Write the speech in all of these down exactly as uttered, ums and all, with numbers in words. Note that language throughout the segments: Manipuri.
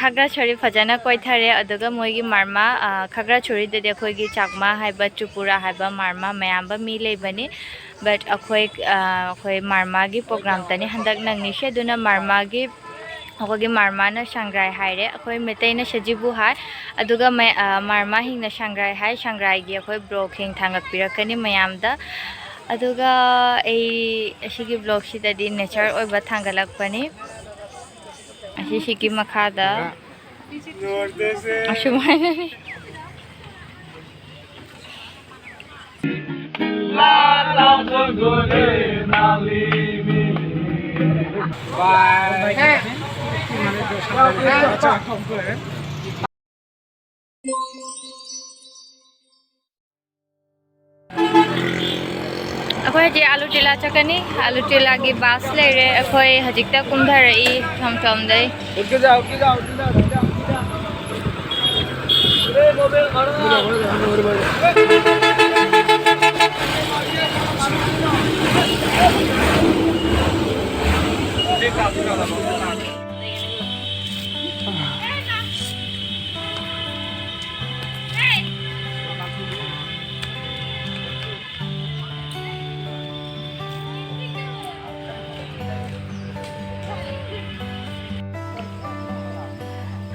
ꯈꯒ꯭ꯔꯥꯁꯣꯔꯤ ꯐꯖꯅ ꯀꯣꯏꯊꯔꯦ꯫ ꯑꯗꯨꯒ ꯃꯣꯏꯒꯤ ꯃꯥꯔꯃꯥ, ꯑ, ꯈꯒ꯭ꯔꯥꯁꯣꯔꯤꯗꯗꯤ ꯑꯩꯈꯣꯏꯒꯤ ꯆꯥꯛꯃꯥ ꯍꯥꯏꯕ, ꯇ꯭ꯔꯤꯄꯨꯔꯥ ꯍꯥꯏꯕ ꯃꯥꯔꯃꯥ ꯃꯌꯥꯝꯕ ꯃꯤ ꯂꯩꯕꯅꯤ꯫ But ꯑꯩꯈꯣꯏ, ꯑ, ꯑꯩꯈꯣꯏ ꯃꯥꯔꯃꯥꯒꯤ ꯄ꯭ꯔꯣꯒ꯭ꯔꯥꯝꯇꯅꯤ ꯍꯟꯗꯛ ꯅꯪꯉꯤꯁꯦ꯫ ꯑꯗꯨꯅ ꯃꯥꯔꯃꯥꯒꯤ, ꯑꯩꯈꯣꯏꯒꯤ ꯃꯥꯔꯃꯥꯅ ꯁꯪꯒ꯭ꯔꯥꯏ ꯍꯥꯏꯔꯦ, ꯑꯩꯈꯣꯏ ꯃꯩꯇꯩꯅ ꯁꯖꯤꯕꯨ ꯍꯥꯏ꯫ ꯑꯗꯨꯒ ꯃꯩ-, ꯑ, ꯃꯥꯔꯃꯥꯁꯤꯡꯅ ꯁꯪꯒ꯭ꯔꯥꯏ ꯍꯥꯏ꯫ ꯁꯪꯒ꯭ꯔꯥꯏꯒꯤ ꯑꯩꯈꯣꯏ ꯕ꯭ꯂꯣꯛꯁꯤꯡ ꯊꯥꯡꯒꯠꯄꯤꯔꯛꯀꯅꯤ ꯃꯌꯥꯝꯗ꯫ ꯑꯗꯨꯒ ꯑꯩ ꯑꯁꯤꯒꯤ ꯕ꯭ꯂꯣꯛꯁꯤꯗꯗꯤ ꯅꯦꯆꯔ ꯑꯣꯏꯕ ꯊꯥꯡꯒꯠꯂꯛꯄꯅꯤ꯫ ꯑꯁꯤꯁꯤꯒꯤ ꯃꯈꯥꯗ ꯑꯁꯨꯃꯥꯏꯅꯅꯤ꯫ ꯑꯩꯈꯣꯏ ꯍꯧꯖꯤꯛ ꯑꯥꯂꯨ ꯇꯤꯂꯥ ꯆꯠꯀꯅꯤ꯫ ꯑꯥꯂꯨ ꯇꯤꯂꯥꯒꯤ ꯕꯁ ꯂꯩꯔꯦ꯫ ꯑꯩꯈꯣꯏ ꯍꯧꯖꯤꯛꯇ ꯀꯨꯝꯊꯔꯛꯏ ꯊꯣꯝꯊꯣꯝꯗꯩ꯫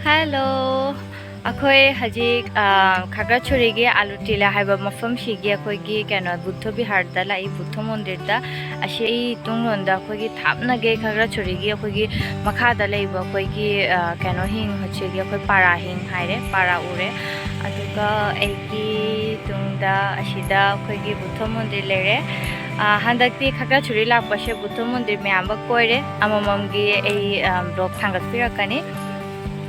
Hello, ꯑꯩꯈꯣꯏ ꯍꯧꯖꯤꯛ, ꯑ, ꯈꯒ꯭ꯔꯥꯁꯣꯔꯤꯒꯤ ꯑꯥꯂꯨ ꯇꯤꯂꯥ ꯍꯥꯏꯕ ꯃꯐꯝꯁꯤꯒꯤ ꯑꯩꯈꯣꯏꯒꯤ ꯀꯩꯅꯣ ꯕꯨꯠꯊ ꯕꯤꯍꯥꯔꯗ ꯂꯥꯛꯏ, ꯕꯨꯠꯊ ꯃꯟꯗꯤꯔꯗ꯫ ꯑꯁꯤ ꯑꯩ ꯇꯨꯡꯂꯣꯝꯗ ꯑꯩꯈꯣꯏꯒꯤ ꯊꯥꯞꯅꯒꯩ ꯈꯒ꯭ꯔꯥꯁꯣꯔꯤꯒꯤ ꯑꯩꯈꯣꯏꯒꯤ ꯃꯈꯥꯗ ꯂꯩꯕ ꯑꯩꯈꯣꯏꯒꯤ, ꯑ, ꯀꯩꯅꯣ ꯍꯤꯡ, ꯍꯧꯖꯤꯛꯀꯤ ꯑꯩꯈꯣꯏ ꯄꯥꯔꯥ ꯍꯤꯡ ꯍꯥꯏꯔꯦ, ꯄꯥꯔꯥ ꯎꯔꯦ꯫ ꯑꯗꯨꯒ ꯑꯩꯒꯤ ꯇꯨꯡꯗ ꯑꯁꯤꯗ ꯑꯩꯈꯣꯏꯒꯤ ꯕꯨꯠꯊ ꯃꯟꯗꯤꯔ ꯂꯩꯔꯦ꯫ ꯑ, ꯍꯟꯗꯛꯇꯤ ꯈꯒ꯭ꯔꯥꯁꯣꯔꯤ ꯂꯥꯛꯄꯁꯦ ꯕꯨꯠꯊ ꯃꯟꯗꯤꯔ ꯃꯌꯥꯝꯕ ꯀꯣꯏꯔꯦ꯫ ꯑꯃꯃꯝꯒꯤ ꯑꯩ, ꯑ, ꯕ꯭ꯂꯣꯛ ꯊꯥꯡꯒꯠꯄꯤꯔꯛꯀꯅꯤ꯫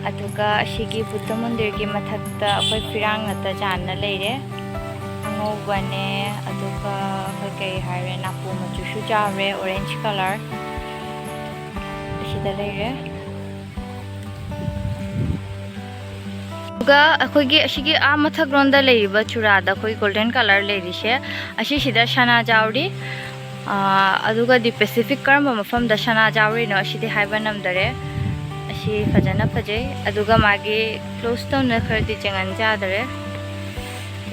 ꯑꯗꯨꯒ ꯑꯁꯤꯒꯤ ꯕꯨꯠꯊ ꯃꯟꯗꯤꯔꯒꯤ ꯃꯊꯛꯇ ꯑꯩꯈꯣꯏ ꯐꯤꯔꯥꯡ ꯅꯠꯇ ꯆꯥꯟꯅ ꯂꯩꯔꯦ꯫ ꯑꯉꯧꯕꯅꯦ, ꯑꯗꯨꯒ ꯑꯩꯈꯣꯏ ꯀꯩ ꯍꯥꯏꯔꯦ, ꯅꯥꯄꯨ ꯃꯆꯨꯁꯨ ꯆꯥꯎꯔꯦ, orange colour꯫ ꯑꯁꯤꯗ ꯂꯩꯔꯦ꯫ ꯑꯗꯨꯒ ꯑꯩꯈꯣꯏꯒꯤ ꯑꯁꯤꯒꯤ ꯑꯥ ꯃꯊꯛꯂꯣꯝꯗ ꯂꯩꯔꯤꯕ ꯆꯨꯔꯥꯗ ꯑꯩꯈꯣꯏ golden colour ꯂꯩꯔꯤꯁꯦ, ꯑꯁꯤꯁꯤꯗ ꯁꯅꯥ ꯌꯥꯎꯔꯤ꯫ ꯑꯥ, ꯑꯗꯨꯒꯗꯤ specific ꯀꯔꯝꯕ ꯃꯐꯝꯗ ꯁꯅꯥ ꯌꯥꯎꯔꯤꯅꯣ ꯑꯁꯤꯗꯤ ꯍꯥꯏꯕ ꯉꯝꯗꯔꯦ꯫ ꯑꯁꯤ ꯁꯤ ꯐꯖꯅ ꯐꯖꯩ꯫ ꯑꯗꯨꯒ ꯃꯥꯒꯤ ꯀ꯭ꯂꯣꯁ ꯇꯧꯅ ꯈꯔꯗꯤ ꯆꯦꯡꯉꯟ ꯆꯥꯗꯔꯦ꯫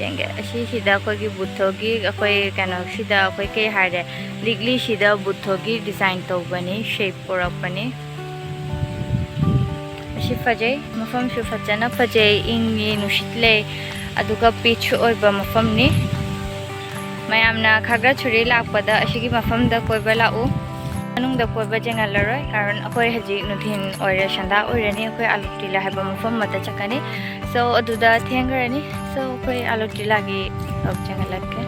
ꯌꯦꯡꯒꯦ, ꯑꯁꯤꯁꯤꯗ ꯑꯩꯈꯣꯏꯒꯤ ꯕꯨꯠꯊꯣꯒꯤ, ꯑꯩꯈꯣꯏ ꯀꯩꯅꯣꯁꯤꯗ ꯑꯩꯈꯣꯏ ꯀꯩ ꯍꯥꯏꯔꯦ, ꯂꯤꯛꯂꯤꯁꯤꯗ ꯕꯨꯠꯊꯣꯒꯤ ꯗꯤꯖꯥꯏꯟ ꯇꯧꯕꯅꯤ, ꯁꯦꯞ ꯄꯨꯔꯛꯄꯅꯤ꯫ ꯑꯁꯤ ꯐꯖꯩ, ꯃꯐꯝꯁꯨ ꯐꯖꯅ ꯐꯖꯩ, ꯏꯪꯉꯤ, ꯅꯨꯡꯁꯤꯠ ꯂꯩ, ꯑꯗꯨꯒ ꯄꯤꯁ ꯑꯣꯏꯕ ꯃꯐꯝꯅꯤ꯫ ꯃꯌꯥꯝꯅ ꯈꯥꯒ꯭ꯔꯥ ꯁꯨꯔꯤ ꯂꯥꯛꯄꯗ ꯑꯁꯤꯒꯤ ꯃꯐꯝꯗ ꯀꯣꯏꯕ ꯂꯥꯛꯎ꯫ ꯃꯅꯨꯡꯗ ꯀꯣꯏꯕ ꯆꯦꯡꯍꯜꯂꯔꯣꯏ, ꯀꯥꯔꯟ ꯑꯩꯈꯣꯏ ꯍꯧꯖꯤꯛ ꯅꯨꯡꯊꯤꯜ ꯑꯣꯏꯔꯦ, ꯁꯟꯗꯥ ꯑꯣꯏꯔꯅꯤ, ꯑꯩꯈꯣꯏ ꯑꯥꯂꯨ ꯇꯤꯂꯥ ꯍꯥꯏꯕ ꯃꯐꯝ ꯑꯃꯗ ꯆꯠꯀꯅꯤ꯫ So ꯑꯗꯨꯗ ꯊꯦꯡꯈ꯭ꯔꯅꯤ꯫ So ꯑꯩꯈꯣꯏ ꯑꯥꯂꯨ ꯇꯤꯂꯥꯒꯤ vlog ꯆꯦꯡꯍꯜꯂꯛꯀꯦ꯫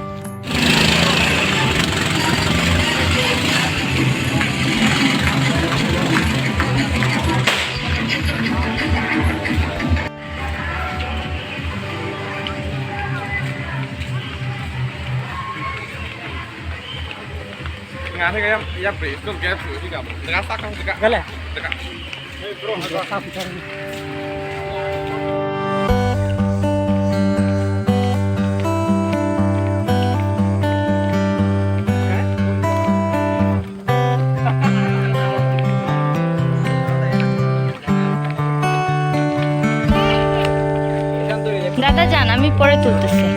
Nga ne ga yam yam pre stum gap su shi ga. Daga sa kan daga. Gale. Daga. দাদা যান, আমি পরে তুলতেছি।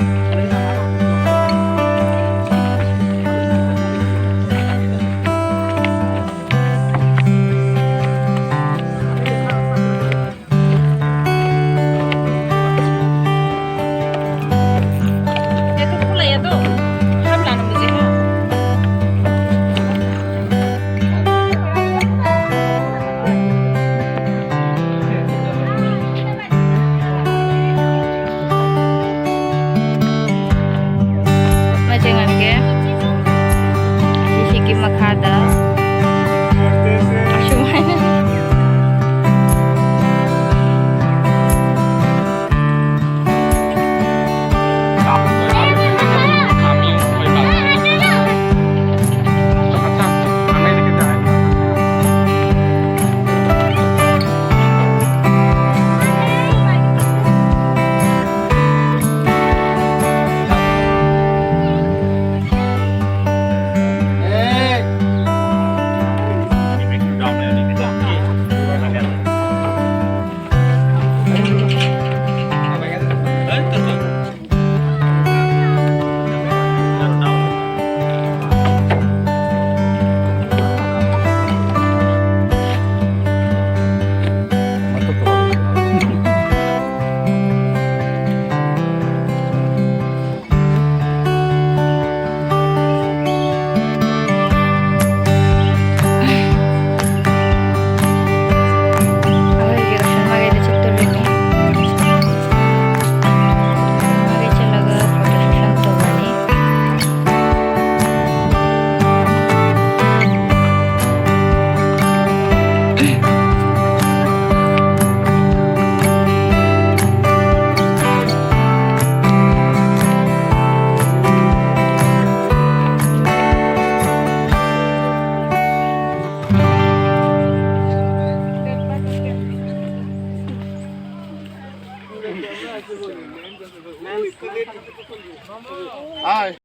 Hi.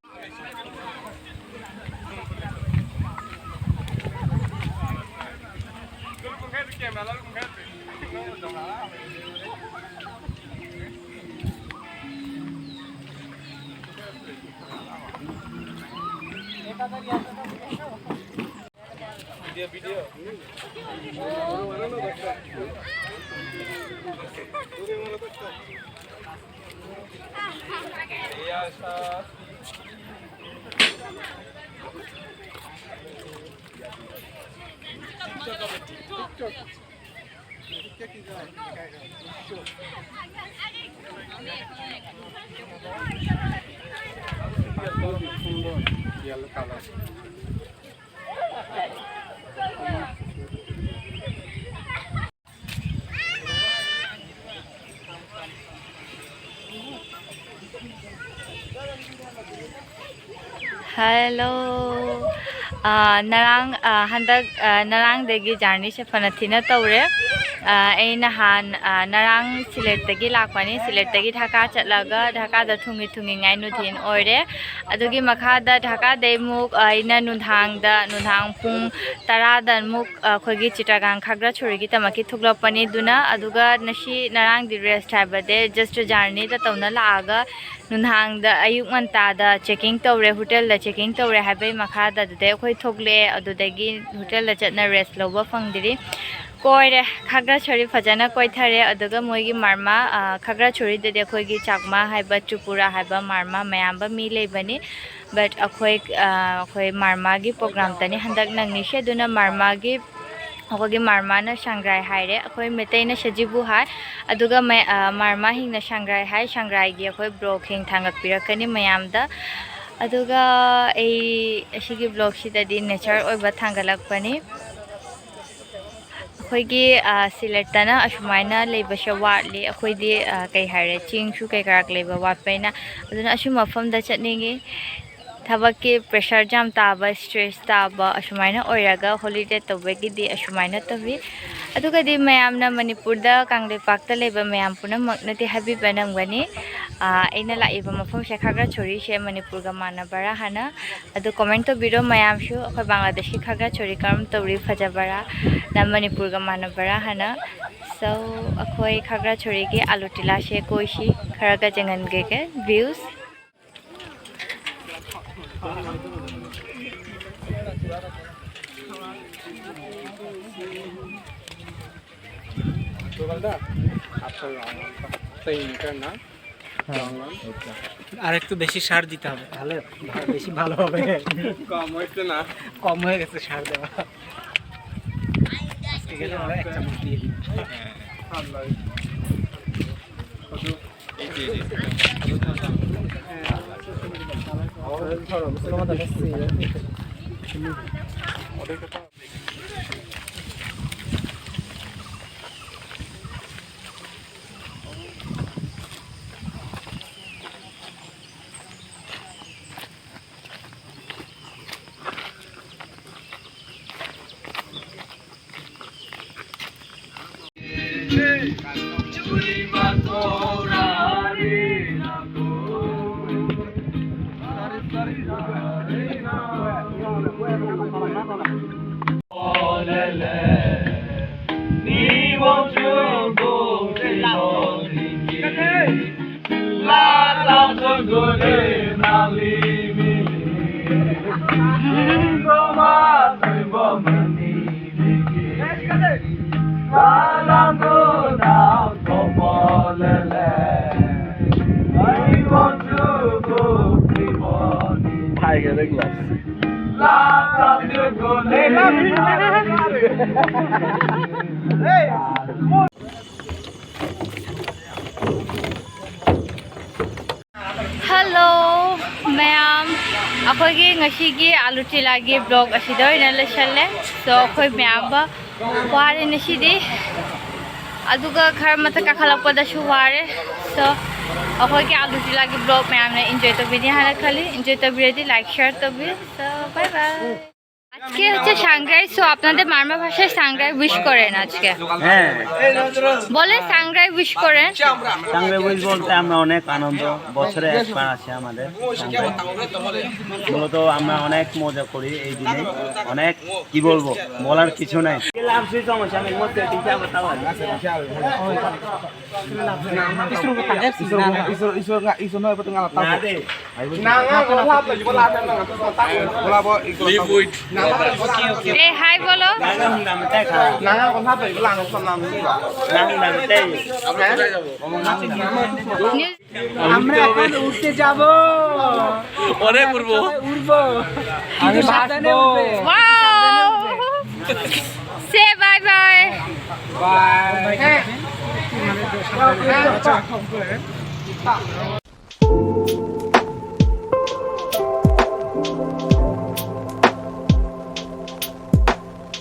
Hello. ꯑꯥ, ꯉꯔꯥꯡ, ꯑꯥ, ꯍꯟꯗꯛ, ꯑꯥ, ꯉꯔꯥꯡꯗꯒꯤ journey ꯁꯦ ꯐꯅ ꯊꯤꯅ ꯇꯧꯔꯦ꯫ ꯑꯥ, ꯑꯩ ꯅꯍꯥꯟ, ꯑꯥ, ꯉꯔꯥꯡ ꯁꯤꯂꯦꯠꯇꯒꯤ ꯂꯥꯛꯄꯅꯤ꯫ ꯁꯤꯂꯦꯠꯇꯒꯤ ꯙꯥꯀꯥ ꯆꯠꯂꯒ ꯙꯥꯀꯥꯗ ꯊꯨꯡꯉꯤ ꯊꯨꯡꯉꯤꯉꯥꯏ ꯅꯨꯡꯊꯤꯜ ꯑꯣꯏꯔꯦ꯫ ꯑꯗꯨꯒꯤ ꯃꯈꯥꯗ ꯙꯥꯀꯥꯗꯩ ꯑꯃꯨꯛ ꯑꯩꯅ ꯅꯨꯡꯗꯥꯡꯗ, ꯅꯨꯡꯗꯥꯡ ꯄꯨꯡ ꯇꯔꯥꯗ ꯑꯃꯨꯛ ꯑꯩꯈꯣꯏꯒꯤ ꯆꯤꯇꯥꯒꯥꯡ ꯈꯥꯒ꯭ꯔꯥ ꯁꯣꯔꯤꯒꯤꯗꯃꯛꯀꯤ ꯊꯣꯛꯂꯛꯄꯅꯤ꯫ ꯑꯗꯨꯅ, ꯑꯗꯨꯒ ꯉꯁꯤ ꯉꯔꯥꯡꯗꯤ rest ꯍꯥꯏꯕꯗꯤ just journey ꯗ ꯇꯧꯅ ꯂꯥꯛꯑꯒ ꯅꯨꯡꯗꯥꯡꯗ, ꯑꯌꯨꯛ ꯉꯟꯇꯥꯗ checking ꯇꯧꯔꯦ, ꯍꯣꯇꯦꯜꯗ checking ꯇꯧꯔꯦ ꯍꯥꯏꯕꯒꯤ ꯃꯈꯥꯗ ꯑꯗꯨꯗꯩ ꯑꯩꯈꯣꯏ ꯊꯣꯛꯂꯛꯑꯦ꯫ ꯑꯗꯨꯗꯒꯤ ꯍꯣꯇꯦꯜꯗ ꯆꯠꯅ rest ꯂꯧꯕ ꯐꯪꯗ꯭ꯔꯤ꯫ ꯀꯣꯏꯔꯦ, ꯈꯥꯒ꯭ꯔꯥ ꯁꯣꯔꯤ ꯐꯖꯅ ꯀꯣꯏꯊꯔꯦ꯫ ꯑꯗꯨꯒ ꯃꯣꯏꯒꯤ ꯃꯔꯃꯥ, ꯑ, ꯈꯥꯒ꯭ꯔꯥ ꯁꯣꯔꯤꯗꯗꯤ ꯑꯩꯈꯣꯏꯒꯤ ꯆꯥꯛꯃꯥ ꯍꯥꯏꯕ, ꯇ꯭ꯔꯤꯄꯨꯔꯥ ꯍꯥꯏꯕ ꯃꯔꯃꯥ ꯃꯌꯥꯝꯕ ꯃꯤ ꯂꯩꯕꯅꯤ꯫ But ꯑꯩꯈꯣꯏ, ꯑ, ꯑꯩꯈꯣꯏ ꯃꯔꯃꯥꯒꯤ program ꯇꯅꯤ ꯍꯟꯗꯛ ꯅꯪꯉꯤꯁꯦ꯫ ꯑꯗꯨꯅ ꯃꯔꯃꯥꯒꯤ, ꯑꯩꯈꯣꯏꯒꯤ ꯃꯔꯃꯥꯅ ꯁꯪꯒ꯭ꯔꯥꯏ ꯍꯥꯏꯔꯦ, ꯑꯩꯈꯣꯏ ꯃꯩꯇꯩꯅ ꯁꯖꯤꯕꯨ ꯍꯥꯏ꯫ ꯑꯗꯨꯒ ꯃꯩ-, ꯑ, ꯃꯔꯃꯥꯁꯤꯡꯅ ꯁꯪꯒ꯭ꯔꯥꯏ ꯍꯥꯏ꯫ ꯁꯪꯒ꯭ꯔꯥꯏꯒꯤ ꯑꯩꯈꯣꯏ vlog ꯁꯤꯡ ꯊꯥꯡꯒꯠꯄꯤꯔꯛꯀꯅꯤ ꯃꯌꯥꯝꯗ꯫ ꯑꯗꯨꯒ ꯑꯩ ꯑꯁꯤꯒꯤ vlog ꯁꯤꯗꯗꯤ nature ꯑꯣꯏꯕ ꯊꯥꯡꯒꯠꯂꯛꯄꯅꯤ꯫ ꯑꯩꯈꯣꯏꯒꯤ, ꯑ, ꯁꯤꯂꯦꯠꯇꯅ ꯑꯁꯨꯃꯥꯏꯅ ꯂꯩꯕꯁꯦ ꯋꯥꯠꯂꯤ꯫ ꯑꯩꯈꯣꯏꯗꯤ, ꯑ, ꯀꯩ ꯍꯥꯏꯔꯦ, ꯆꯤꯡꯁꯨ ꯀꯩ ꯀꯔꯥꯛ ꯂꯩꯕ ꯋꯥꯠꯄꯅꯤꯅ꯫ ꯑꯗꯨꯅ ꯑꯁꯨꯝꯕ ꯃꯐꯝꯗ ꯆꯠꯅꯤꯡꯉꯤ꯫ ꯊꯕꯛꯀꯤ pressure ꯌꯥꯝ ꯇꯥꯕ, stress ꯇꯥꯕ ꯑꯁꯨꯃꯥꯏꯅ ꯑꯣꯏꯔꯒ holiday ꯇꯧꯕꯒꯤꯗꯤ ꯑꯁꯨꯃꯥꯏꯅ ꯇꯧꯏ꯫ ꯑꯗꯨꯒꯗꯤ ꯃꯌꯥꯝꯅ ꯃꯅꯤꯄꯨꯔꯗ, ꯀꯪꯂꯩꯄꯥꯛꯇ ꯂꯩꯕ ꯃꯌꯥꯝ ꯄꯨꯝꯅꯃꯛꯅꯗꯤ ꯍꯥꯏꯕꯤꯕ ꯅꯝꯒꯅꯤ꯫ ꯑꯥ, ꯑꯩꯅ ꯂꯥꯛꯏꯕ ꯃꯐꯝꯁꯦ ꯈꯥꯒ꯭ꯔꯥ ꯁꯣꯔꯤꯁꯦ ꯃꯅꯤꯄꯨꯔꯒ ꯃꯥꯟꯅꯕ꯭ꯔꯥ ꯍꯥꯏꯅ꯫ ꯑꯗꯨ comment ꯇꯧꯕꯤꯔꯣ ꯃꯌꯥꯝꯁꯨ, ꯑꯩꯈꯣꯏ ꯕꯪꯒ꯭ꯂꯥꯗꯦꯁꯀꯤ ꯈꯥꯒ꯭ꯔꯥ ꯁꯣꯔꯤ ꯀꯔꯝ ꯇꯧꯔꯤ, ꯐꯖꯕꯔꯥ, ꯅ ꯃꯅꯤꯄꯨꯔꯒ ꯃꯥꯟꯅꯕꯔꯥ ꯍꯥꯏꯅ꯫ So, ꯑꯩꯈꯣꯏ ꯈꯥꯒ꯭ꯔꯥ ꯁꯣꯔꯤꯒꯤ ꯑꯥꯂꯨ ꯇꯤꯂꯥꯁꯦ ꯀꯣꯏꯁꯤ, ꯈꯔꯒ ꯌꯦꯡꯍꯟꯒꯦ views꯫ আর একটু বেশি সার দিতে হবে, তাহলে ভা-, বেশি ভালো হবে। কম হয়েছে না? কম হয়ে গেছে সার দেওয়া। ঠিক আছে, আমরা এক চামচ দিয়ে দিই। Hello ꯃꯌꯥꯝ, ꯑꯩꯈꯣꯏꯒꯤ ꯉꯁꯤꯒꯤ ꯑꯥꯂꯨ ꯇꯤꯂꯥꯒꯤ vlog ꯑꯁꯤꯗ ꯑꯣꯏꯅ ꯂꯣꯏꯁꯜꯂꯦ꯫ So ꯑꯩꯈꯣꯏ ꯃꯌꯥꯝꯕ ꯋꯥꯔꯦ ꯉꯁꯤꯗꯤ, ꯑꯗꯨꯒ ꯈꯔ ꯃꯊꯛ ꯀꯥꯈꯠꯂꯛꯄꯗꯁꯨ ꯋꯥꯔꯦ꯫ So ꯑꯩꯈꯣꯏꯒꯤ ꯑꯥꯂꯨ ꯇꯤꯂꯥꯒꯤ ꯕ꯭ꯂꯣꯒ ꯃꯌꯥꯝꯅ ꯏꯟꯖꯣꯏ ꯇꯧꯕꯤꯅꯤ ꯍꯥꯏꯅ ꯈꯜꯂꯤ꯫ ꯏꯟꯖꯣꯏ ꯇꯧꯕꯤꯔꯗꯤ ꯂꯥꯏꯛ, ꯁꯦꯌꯔ ꯇꯧꯕꯤꯌꯨ꯫ So, bye bye. আজকে হচ্ছে সাংগ্রাই, সো আপনাদের মারমা ভাষায় সাংগ্রাই উইশ করেন আজকে। হ্যাঁ। বলে সাংগ্রাই উইশ করেন। সাংগ্রাই উইশ বলতে আমরা অনেক আনন্দ, বছরে একবার আসে আমাদের সাংগ্রাই। মূলত আমরা অনেক মজা করি এই দিনে, অনেক কি বলবো, বলার কিছু নাই। এ হাই বলো। আমরা এখন উঠতে যাব। অনেক উঠবো। উঠবো। আমি সাবধানে উঠবে। Wow! Say bye bye.